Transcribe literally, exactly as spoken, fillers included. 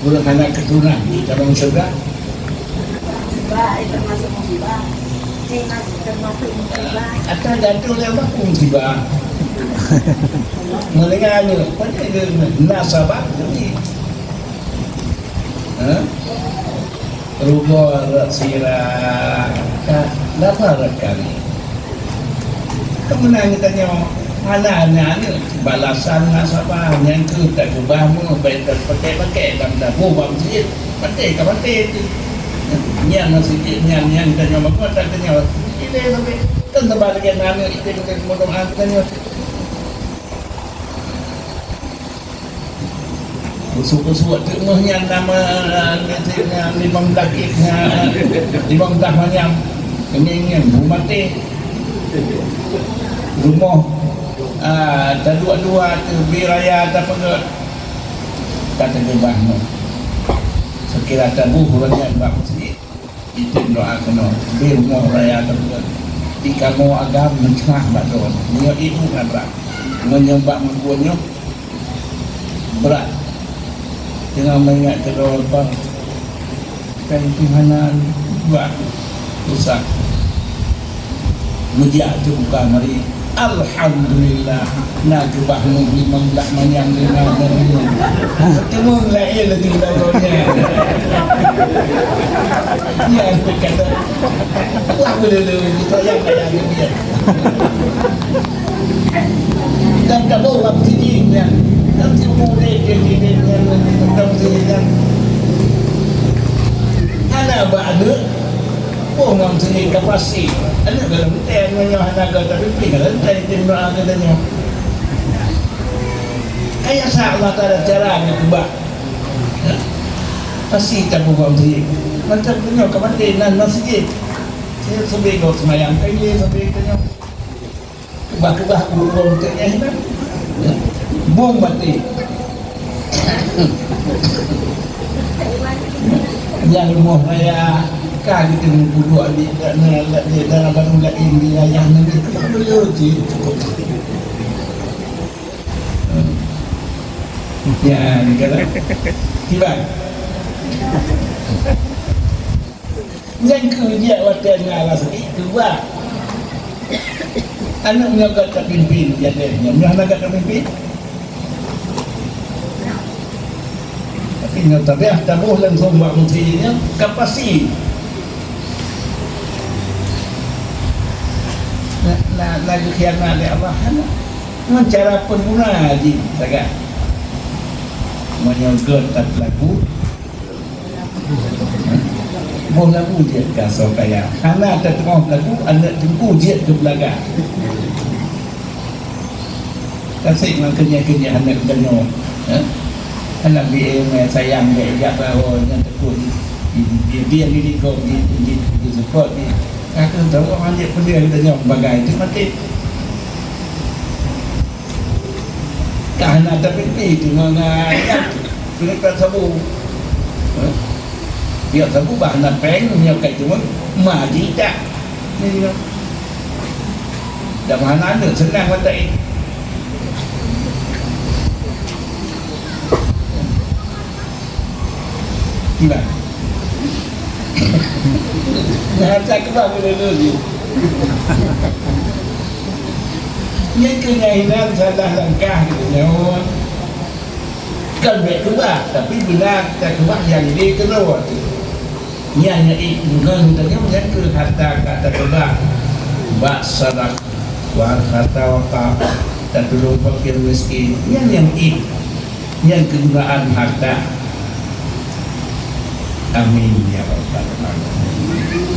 Ureueng hana keuturonan di dalam syeuruga. Musibah, eh, termasuk musibah. Eh, masih termasuk musibah. Ata jatuh lé apa pun musibah. Meuninggai aneuk, pandai dia nasabah ni. Ha? Rugoe rot sira ka laba rot kali. Keumeunang geutanyoe hana, hana aneuk balasan nasabah nyang keu takeubah mu, bai tapakèk-pakèk lam taboh bak meuseujid, maté ka maté tu. Nyan meuseujid nyan, nyan geutanyoe meubuet, geutanyoe ilée sabe. Kan sabab lagèe na aneuk, ilée geutanyoe meudoa geutanyoe. Usut-usut teuk meuh nyan nama, eh, limong belah ét, eh, limong belah manyam. Keunyeng nyan, bu maté. Rumoh, ah, taduek dua teuh bi raya tapeugöt. Ka takeubah meuh. Seukira taboh ureueng nyan bak meuseujid. Item doa keunoe, bi rumoh raya teupeue. Di kamoe agam meucah bak droe. Nyoe ibu ngon brat. Meunyoe bak meukeue nyoe brat. Teungoh meuingat keudroe bang. Kan Tuhan bak rusak. Meujak teubuka mari. Alhamdulillah, na keubah mu limong blah manyam lima manyam. Teuma laén laju lawan nyan. Nyan kata, wah, beuleuleue, sayang ayah dia. Dan kamoe bak sini nyan, dan si umur dia, dia, dia, dia, nyan, nyan, nyan, nyan. Hana bak aneuk. Oh, ngon seunyum ka pasi. Aneuk dalam teuntèe nyoe hana gata pimpin, dalam teuntèe item doa geutanyoe. Kaya sa Allah Taala cara geukeubah. Pasi tapeugah seunyum. Macam tanyoe ka maté nan masjid. Saya seubé gob seumayang, kaya seubé tanyoe. Keubah-keubah ureueng teuh nyan. Bom maté. Nyang rumoh raya ka geuteumé pudok di, di, di daerah baru laén di wilayah nyan. Keubah beliau cit. Ya, ni kata. Kiban. Nyang keu jeuet watèe na rasa keubah. Aneuk nyoe ka tapimpin, jadi nyoe, nyoe hana ka tapimpin. Tapi nyoe tabiah taboh langsung bak meuseujid nyoe, ka pasi. Na, na, na geukhianat lé Allah, hana. Ngon cara peuguna jih sagai. Meunyoe gèt tapeulagu, boh lagu jeuet keu asoe kaya. Hana tateungoh lagu, aneuk teungku jeuet keu beulaga. Tasek ngon keunyan-keunyan aneuk geutanyoe, eh? Aneuk B M, eh, sayang dek jak bawa nyan teupeu di, di, di, di, di, di, di, di, di, di, di, support di. Ka keuh tahu orang jeuet peudeh geutanyoe bagai tu maté. Ka hana tapeuti teuma ngon nyan, keuneuk sabu. Hah? Nyoe sabu bah hana péng, nyoe ka teuma ma jih dak. Nyoe. Dak hana aneuk seunang mata eh. Gila. Nah, tak kebal dulu. Nyan keuh nyang inan salah langkah geutanyoe. Kon bèk keubah, tapi bila takeubah nyang idéh keudroe teuh. Nyan nyang ék deungon geutanyoe nyan keuh hareuta ka takeubah bak sadakah, hareuta wakaf, tatulông fakir miskin. Nyan nyang ék, nyan keugunaan hareuta. Amin ya rabbal alamin.